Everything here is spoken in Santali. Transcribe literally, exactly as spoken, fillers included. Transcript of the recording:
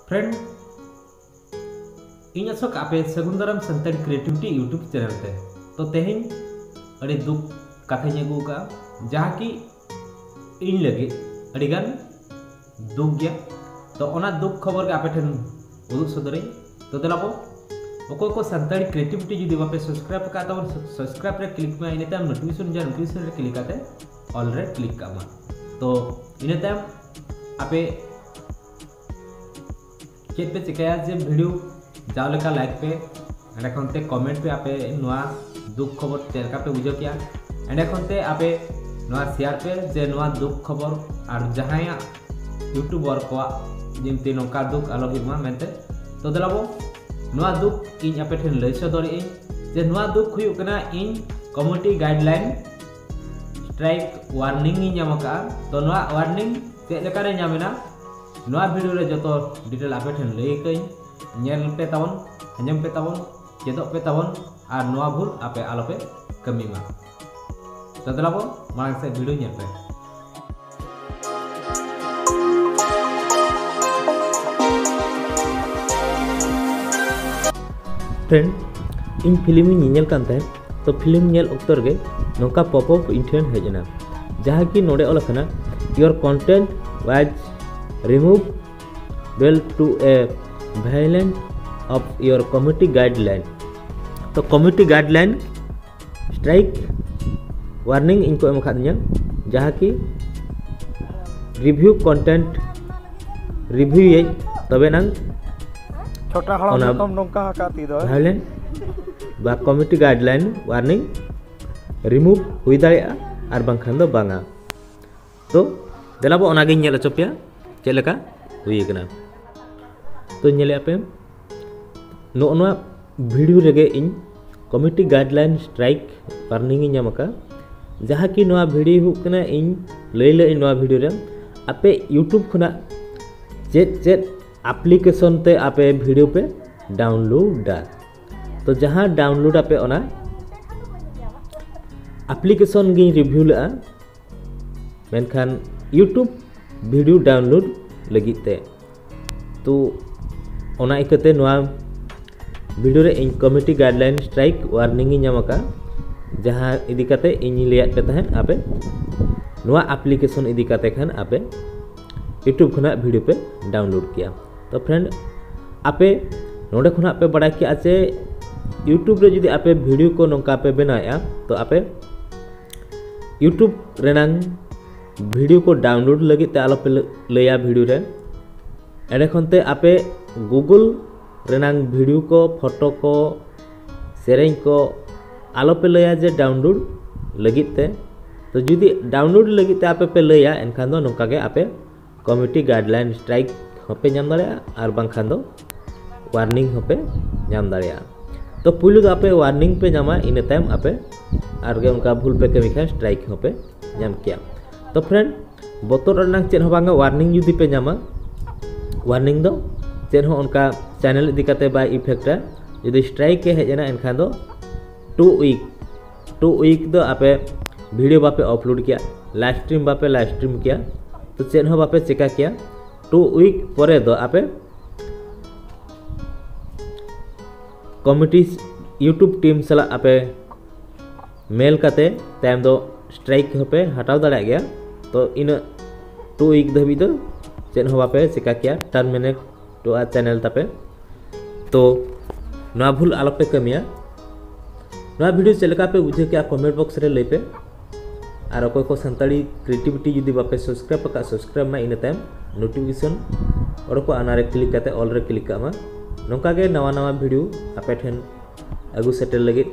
Friend, ᱤᱧ ᱟᱥᱚᱜ ᱟᱯᱮ ᱥᱟᱹᱜᱩᱱ ᱫᱟᱨᱟᱢ ᱥᱟᱱᱛᱟᱲᱤ ᱠᱨᱤᱭᱮᱴᱤᱵᱷᱤᱴᱤ YouTube ᱪᱮᱱᱮᱞ ᱛᱮ᱾ ᱛᱚ ᱛᱮᱦᱮᱧ ᱟᱹᱰᱤ ᱫᱩᱠ ᱠᱟᱛᱷᱟᱧ ᱟᱹᱜᱩ ᱟᱠᱟᱫᱼᱟ, ᱡᱟᱦᱟᱸ ᱠᱤ ᱤᱧ ᱞᱟᱹᱜᱤᱫ ᱟᱹᱰᱤᱜᱟᱱ ᱫᱩᱠ ᱜᱮᱭᱟ᱾ ᱛᱚ ᱚᱱᱟ ᱫᱩᱠ ᱠᱷᱚᱵᱚᱨ ᱜᱮ ᱟᱯᱮ ᱴᱷᱮᱱ ᱩᱫᱩᱜ ᱥᱚᱫᱚᱨᱟᱹᱧ᱾ ᱛᱚ ᱫᱮᱞᱟ ᱵᱚ, ᱚᱠᱚᱭ ᱠᱚ ᱥᱟᱱᱛᱟᱲᱤ ᱠᱨᱤᱭᱮᱴᱤᱵᱷᱤᱴᱤ ᱡᱩᱫᱤ ᱵᱟᱯᱮ ᱥᱟᱵᱥᱠᱨᱟᱭᱤᱵ ᱟᱠᱟᱫ ᱛᱟᱵᱚᱱ, ᱥᱟᱵᱥᱠᱨᱟᱭᱤᱵ ᱨᱮ ᱠᱞᱤᱠ ᱢᱮ, ᱤᱱᱟᱹ ᱛᱟᱭᱚᱢ ᱱᱳᱴᱤᱯᱷᱤᱠᱮᱥᱚᱱ ᱡᱟᱦᱟᱸ ᱱᱳᱴᱤᱯᱷᱤᱠᱮᱥᱚᱱ ᱨᱮ ᱠᱞᱤᱠ ᱠᱟᱛᱮ ᱚᱞ ᱨᱮ ᱠᱞᱤᱠ ᱠᱟᱜ ᱢᱟ᱾ ᱛᱚ ᱤᱱᱟᱹ ᱛᱟᱭᱚᱢ ᱟᱯᱮ ᱪᱮᱫ ᱯᱮ ᱪᱤᱠᱟᱹᱭᱟ ᱡᱮ ᱵᱷᱤᱰᱤᱭᱳ ᱡᱟᱣ ᱞᱮᱠᱟ ᱞᱟᱭᱤᱠ ᱯᱮ, ᱮᱸᱰᱮ ᱠᱷᱚᱱ ᱛᱮ ᱠᱚᱢᱮᱱᱴ ᱯᱮ ᱟᱯᱮ ᱱᱚᱣᱟ ᱫᱩᱠ ᱠᱷᱚᱵᱚᱨ ᱪᱮᱫ ᱞᱮᱠᱟ ᱯᱮ ᱵᱩᱡᱷᱟᱹᱣ ᱠᱮᱜᱼᱟ, ᱮᱸᱰᱮ ᱠᱷᱚᱱ ᱛᱮ ᱟᱯᱮ ᱱᱚᱣᱟ ᱥᱮᱭᱟᱨ ᱯᱮ ᱡᱮ ᱱᱚᱣᱟ ᱫᱩᱠ ᱠᱷᱚᱵᱚᱨ ᱟᱨ ᱡᱟᱦᱟᱸᱭᱟᱜ ᱤᱭᱩᱴᱩᱵᱟᱨ ᱠᱚᱣᱟᱜ ᱡᱮᱢᱛᱤ ᱱᱚᱝᱠᱟ ᱫᱩᱠ ᱟᱞᱚ ᱦᱩᱭᱩᱜ ᱢᱟ ᱢᱮᱱᱛᱮ᱾ ᱛᱚ ᱫᱮᱞᱟ ᱵᱚ, ᱱᱚᱣᱟ ᱫᱩᱠ ᱤᱧ ᱟᱯᱮ ᱴᱷᱮᱱ ᱞᱟᱹᱭ ᱥᱚᱫᱚᱨᱮᱜ ᱟᱹᱧ ᱡᱮ ᱱᱚᱣᱟ ᱫᱩᱠ ᱦᱩᱭᱩᱜ ᱠᱟᱱᱟ ᱤᱧ ᱠᱚᱢᱤᱭᱩᱱᱤᱴᱤ ᱜᱟᱭᱤᱰᱞᱟᱭᱤᱱ ᱥᱴᱨᱟᱭᱤᱠ ᱣᱟᱨᱱᱤᱝ ᱤᱧ ᱧᱟᱢ ᱟᱠᱟᱫᱼᱟ᱾ ᱛᱚ ᱱᱚᱣᱟ ᱣᱟᱨᱱᱤᱝ ᱪᱮᱫ ᱞᱮᱠᱟᱨᱮ ᱧᱟᱢ ᱮᱱᱟ, ᱱᱚᱣᱟ ᱵᱷᱤᱰᱤᱭᱳ ᱨᱮ ᱡᱚᱛᱚ ᱰᱤᱴᱮᱞ ᱟᱯᱮ ᱴᱷᱮᱱ ᱞᱟᱹᱭ ᱟᱠᱟᱫᱟᱹᱧ᱾ ᱧᱮᱞ ᱯᱮ ᱛᱟᱵᱚᱱ, ᱟᱸᱡᱚᱢ ᱯᱮ ᱛᱟᱵᱚᱱ, ᱪᱮᱫᱚᱜ ᱯᱮ ᱛᱟᱵᱚᱱ, ᱟᱨ ᱱᱚᱣᱟ ᱵᱷᱩᱞ ᱟᱯᱮ ᱟᱞᱚ ᱯᱮ ᱠᱟᱹᱢᱤ ᱢᱟ᱾ ᱛᱚ ᱫᱮᱞᱟ ᱵᱚ, ᱢᱟᱲᱟᱝ ᱥᱮᱫ ᱵᱷᱤᱰᱤᱭᱳ ᱧᱮᱞ ᱯᱮ᱾ Friend, ᱤᱧ ᱯᱷᱤᱞᱢ ᱤᱧ ᱧᱮᱧᱮᱞ ᱠᱟᱱ ᱛᱟᱦᱮᱸᱫ᱾ ᱛᱚ ᱯᱷᱤᱞᱢ ᱧᱮᱞ ᱚᱠᱛᱚ ᱨᱮᱜᱮ ᱱᱚᱝᱠᱟ ᱯᱚᱯ ᱟᱯ ᱤᱧ ᱴᱷᱮᱱ ᱦᱮᱡ ᱮᱱᱟ, ᱡᱟᱦᱟᱸ ᱠᱤ ᱱᱚᱰᱮ ᱚᱞ ᱟᱠᱟᱱᱟ, "Your content was removed due to a violation of your community guideline." ᱛᱚ ᱠᱚᱢᱤᱭᱩᱱᱤᱴᱤ ᱜᱟᱭᱤᱰᱞᱟᱭᱤᱱ ᱥᱴᱨᱟᱭᱤᱠ ᱣᱟᱨᱱᱤᱝ ᱤᱧ ᱠᱚ ᱮᱢ ᱟᱠᱟᱫᱤᱧᱟ, ᱡᱟᱦᱟᱸ ᱠᱤ ᱨᱤᱵᱷᱤᱭᱩ ᱠᱚᱱᱴᱮᱱᱴ ᱨᱤᱵᱷᱤᱭᱩᱭᱟᱹᱧ, ᱛᱚᱵᱮ ᱱᱟᱝ ᱪᱷᱳᱴᱟ ᱦᱟᱲᱟᱢ ᱚᱱᱟ ᱡᱚᱠᱷᱚᱱ ᱱᱚᱝᱠᱟ ᱟᱠᱟᱫ ᱛᱤ ᱫᱚ᱾ ᱵᱷᱟᱭᱳᱞᱮᱱᱴ ᱵᱟ ᱠᱚᱢᱤᱭᱩᱱᱤᱴᱤ ᱜᱟᱭᱤᱰᱞᱟᱭᱤᱱ ᱣᱟᱨᱱᱤᱝ ᱨᱤᱢᱩᱵᱷ ᱦᱩᱭ ᱫᱟᱲᱮᱭᱟᱜᱼᱟ ᱟᱨ ᱵᱟᱝᱠᱷᱟᱱ ᱫᱚ ᱵᱟᱝᱟ᱾ ᱛᱚ ᱫᱮᱞᱟ ᱵᱚ ᱚᱱᱟᱜᱤᱧ ᱧᱮᱞ ᱦᱚᱪᱚ ᱯᱮᱭᱟ ᱪᱮᱫ ᱞᱮᱠᱟ ᱦᱩᱭ ᱟᱠᱟᱱᱟ᱾ ᱛᱚ ᱧᱮᱞᱮᱫᱼᱟ ᱯᱮ, ᱱᱚᱜᱼᱚ ᱱᱚᱣᱟ ᱵᱷᱤᱰᱤᱭᱳ ᱨᱮᱜᱮ ᱤᱧ ᱠᱚᱢᱤᱭᱩᱱᱤᱴᱤ ᱜᱟᱭᱤᱰᱞᱟᱭᱤᱱ ᱥᱴᱨᱟᱭᱤᱠ ᱣᱟᱨᱱᱤᱝ ᱤᱧ ᱧᱟᱢ ᱟᱠᱟᱫᱼᱟ, ᱡᱟᱦᱟᱸ ᱠᱤ ᱱᱚᱣᱟ ᱵᱷᱤᱰᱤᱭᱳ ᱦᱩᱭᱩᱜ ᱠᱟᱱᱟ ᱤᱧ ᱞᱟᱹᱭ ᱞᱟᱹᱭ ᱱᱚᱣᱟ ᱵᱷᱤᱰᱤᱭᱳ ᱨᱮ ᱟᱯᱮ ᱤᱭᱩᱴᱩᱵᱽ ᱠᱷᱚᱱᱟᱜ ᱪᱮᱫ ᱪᱮᱫ ᱟᱯᱞᱤᱠᱮᱥᱚᱱ ᱛᱮ ᱟᱯᱮ ᱵᱷᱤᱰᱤᱭᱳ ᱯᱮ ᱰᱟᱣᱩᱱᱞᱳᱰᱟ᱾ ᱛᱚ ᱡᱟᱦᱟᱸ ᱰᱟᱣᱩᱱᱞᱳᱰ ᱟᱯᱮ ᱚᱱᱟ ᱟᱯᱞᱤᱠᱮᱥᱚᱱ ᱜᱤᱧ ᱨᱤᱵᱷᱤᱭᱩ ᱞᱮᱫᱼᱟ, ᱢᱮᱱᱠᱷᱟᱱ ᱤᱭᱩᱴᱩᱵᱽ ᱵᱷᱤᱰᱤᱭᱳ ᱰᱟᱣᱩᱱᱞᱳᱰ ᱞᱟᱹᱜᱤᱫ ᱛᱮ᱾ ᱛᱚ ᱚᱱᱟ ᱤᱠᱟᱹᱛᱮ ᱱᱚᱣᱟ ᱵᱷᱤᱰᱤᱭᱳ ᱨᱮ ᱤᱧ ᱠᱚᱢᱤᱴᱤ ᱜᱟᱭᱤᱰᱞᱟᱭᱤᱱ ᱥᱴᱨᱟᱭᱤᱠ ᱣᱟᱨᱱᱤᱝ ᱤᱧ ᱧᱟᱢ ᱟᱠᱟᱫᱼᱟ, ᱡᱟᱦᱟᱸ ᱤᱫᱤ ᱠᱟᱛᱮ ᱤᱧ ᱞᱟᱹᱭᱟᱫ ᱯᱮ ᱛᱟᱦᱮᱸᱫ ᱟᱯᱮ ᱱᱚᱣᱟ ᱟᱯᱞᱤᱠᱮᱥᱚᱱ ᱤᱫᱤ ᱠᱟᱛᱮ ᱠᱷᱟᱱ ᱟᱯᱮ ᱭᱩᱴᱩᱵᱽ ᱠᱷᱚᱱᱟᱜ ᱵᱷᱤᱰᱤᱭᱳ ᱯᱮ ᱰᱟᱣᱩᱱᱞᱳᱰ ᱠᱮᱭᱟ᱾ ᱛᱚ ᱯᱷᱨᱮᱱᱰ, ᱟᱯᱮ ᱱᱚᱰᱮ ᱠᱷᱚᱱᱟᱜ ᱯᱮ ᱵᱟᱲᱟᱭ ᱠᱮᱜᱼᱟ ᱡᱮ ᱭᱩᱴᱩᱵᱽ ᱨᱮ ᱡᱩᱫᱤ ᱟᱯᱮ ᱵᱷᱤᱰᱤᱭᱳ ᱠᱚ ᱱᱚᱝᱠᱟ ᱯᱮ ᱵᱮᱱᱟᱣᱮᱫᱼᱟ, ᱛᱚ ᱟᱯᱮ ᱭᱩᱴᱩᱵᱽ ᱨᱮᱱᱟᱝ ᱵᱷᱤᱰᱤᱭᱳ ᱠᱚ ᱰᱟᱣᱩᱱᱞᱳᱰ ᱞᱟᱹᱜᱤᱫ ᱛᱮ ᱟᱞᱚᱯᱮ ᱞᱟᱹ- ᱞᱟᱹᱭᱟ ᱵᱷᱤᱰᱤᱭᱳ ᱨᱮ᱾ ᱮᱸᱰᱮ ᱠᱷᱚᱱ ᱛᱮ ᱟᱯᱮ ᱜᱩᱜᱩᱞ ᱨᱮᱱᱟᱝ ᱵᱷᱤᱰᱤᱭᱳ ᱠᱚ, ᱯᱷᱳᱴᱳ ᱠᱚ, ᱥᱮᱨᱮᱧ ᱠᱚ ᱟᱞᱚᱯᱮ ᱞᱟᱹᱭᱟ ᱡᱮ ᱰᱟᱣᱩᱱᱞᱳᱰ ᱞᱟᱹᱜᱤᱫ ᱛᱮ᱾ ᱛᱚ ᱡᱩᱫᱤ ᱰᱟᱣᱩᱱᱞᱳᱰ ᱞᱟᱹᱜᱤᱫ ᱛᱮ ᱟᱯᱮ ᱯᱮ ᱞᱟᱹᱭᱟ, ᱮᱱᱠᱷᱟᱱ ᱫᱚ ᱱᱚᱝᱠᱟ ᱜᱮ ᱟᱯᱮ ᱠᱚᱢᱤᱴᱤ ᱜᱟᱭᱤᱰᱞᱟᱭᱤᱱ ᱥᱴᱨᱟᱭᱤᱠ ᱦᱚᱸᱯᱮ ᱧᱟᱢ ᱫᱟᱲᱮᱭᱟᱜᱼᱟ, ᱟᱨ ᱵᱟᱝᱠᱷᱟᱱ ᱫᱚ ᱣᱟᱨᱱᱤᱝ ᱦᱚᱸᱯᱮ ᱧᱟᱢ ᱫᱟᱲᱮᱭᱟᱜᱼᱟ᱾ ᱛᱚ ᱯᱩᱭᱞᱩ ᱫᱚ ᱟᱯᱮ ᱣᱟᱨᱱᱤᱝ ᱯᱮ ᱧᱟᱢᱟ, ᱤᱱᱟᱹ ᱛᱟᱭᱚᱢ ᱟᱯᱮ ᱟᱨ ᱜᱮ ᱚᱱᱠᱟ ᱵᱷᱩᱞ ᱯᱮ ᱠᱟᱹᱢᱤ ᱠᱷᱟᱱ ᱥᱴᱨᱟᱭᱤᱠ ᱦᱚᱸᱯᱮ ᱧᱟᱢ ᱠᱮᱭᱟ᱾ ᱛᱚ ᱯᱷᱨᱮᱱᱰ, ᱵᱚᱛᱚᱨ ᱨᱮᱱᱟᱜ ᱪᱮᱫ ᱦᱚᱸ ᱵᱟᱝᱟ, ᱣᱟᱨᱱᱤᱝ ᱡᱩᱫᱤ ᱯᱮ ᱧᱟᱢᱟ, ᱣᱟᱨᱱᱤᱝ ᱫᱚ ᱪᱮᱫ ᱦᱚᱸ ᱚᱱᱠᱟ ᱪᱮᱱᱮᱞ ᱤᱫᱤ ᱠᱟᱛᱮ ᱵᱟᱭ ᱤᱯᱷᱮᱠᱴᱟ᱾ ᱡᱩᱫᱤ ᱥᱴᱨᱟᱭᱤᱠ ᱮ ᱦᱮᱡ ᱮᱱᱟ, ᱮᱱᱠᱷᱟᱱ ᱫᱚ ᱴᱩ ᱩᱭᱤᱠ, ᱴᱩ ᱩᱭᱤᱠ ᱫᱚ ᱟᱯᱮ ᱵᱷᱤᱰᱤᱭᱳ ᱵᱟᱯᱮ ᱟᱯᱞᱳᱰ ᱠᱮᱭᱟ, ᱞᱟᱭᱤᱵᱷ ᱥᱴᱨᱤᱢ ᱵᱟᱯᱮ ᱞᱟᱭᱤᱵᱷ ᱥᱴᱨᱤᱢ ᱠᱮᱭᱟ, ᱛᱚ ᱪᱮᱫ ᱦᱚᱸ ᱵᱟᱯᱮ ᱪᱮᱠᱟ ᱠᱮᱭᱟ᱾ ᱴᱩ ᱩᱭᱤᱠ ᱯᱚᱨᱮ ᱫᱚ ᱟᱯᱮ ᱠᱚᱢᱤᱴᱤ ᱭᱩᱴᱩᱵᱽ ᱴᱤᱢ ᱥᱟᱞᱟᱜ ᱟᱯᱮ ᱢᱮᱞ ᱠᱟᱛᱮ ᱛᱟᱭᱚᱢ ᱫᱚ ᱥᱴᱨᱟᱭᱤᱠ ᱦᱚᱸᱯᱮ ᱦᱟᱛᱟᱣ ᱫᱟᱲᱮᱭᱟᱜ ᱜᱮᱭᱟ᱾ ᱛᱚ ᱤᱱᱟᱹ ᱴᱩ ᱩᱭᱤᱠ ᱫᱷᱟᱹᱵᱤᱡ ᱫᱚ ᱪᱮᱫ ᱦᱚᱸ ᱵᱟᱯᱮ ᱪᱮᱠᱟ ᱠᱮᱭᱟ, ᱴᱟᱨᱢᱤᱱᱮᱴ ᱴᱚᱜᱼᱟ ᱪᱮᱱᱮᱞ ᱛᱟᱯᱮ᱾ ᱛᱚ ᱱᱚᱣᱟ ᱵᱷᱩᱞ ᱟᱞᱚᱯᱮ ᱠᱟᱹᱢᱤᱭᱟ᱾ ᱱᱚᱣᱟ ᱵᱷᱤᱰᱤᱭᱳ ᱪᱮᱫ ᱞᱮᱠᱟ ᱯᱮ ᱵᱩᱡᱷᱟᱹᱣ ᱠᱮᱜᱼᱟ, ᱠᱚᱢᱮᱱᱴ ᱵᱚᱠᱥ ᱨᱮ ᱞᱟᱹᱭ ᱯᱮ᱾ ᱟᱨ ᱚᱠᱚᱭ ᱠᱚ ᱥᱟᱱᱛᱟᱲᱤ ᱠᱨᱤᱭᱮᱴᱤᱵᱷᱤᱴᱤ ᱡᱩᱫᱤ ᱵᱟᱯᱮ ᱥᱟᱵᱥᱠᱨᱟᱭᱤᱵ ᱟᱠᱟᱫ, ᱥᱟᱵᱥᱠᱨᱟᱭᱤᱵ ᱢᱟ, ᱤᱱᱟᱹ ᱛᱟᱭᱚᱢ ᱱᱳᱴᱤᱯᱷᱤᱠᱮᱥᱚᱱ ᱚᱰᱚᱠᱚᱜᱼᱟ, ᱚᱱᱟᱨᱮ ᱠᱞᱤᱠ ᱠᱟᱛᱮ ᱚᱞ ᱨᱮ ᱠᱞᱤᱠ ᱠᱟᱜ ᱢᱟ᱾ ᱱᱚᱝᱠᱟ ᱜᱮ ᱱᱟᱣᱟ ᱱᱟᱣᱟ ᱵᱷᱤᱰᱤᱭᱳ ᱟᱯᱮ ᱴᱷᱮᱱ ᱟᱹᱜᱩ ᱥᱮᱴᱮᱨ ᱞᱟᱹᱜᱤᱫ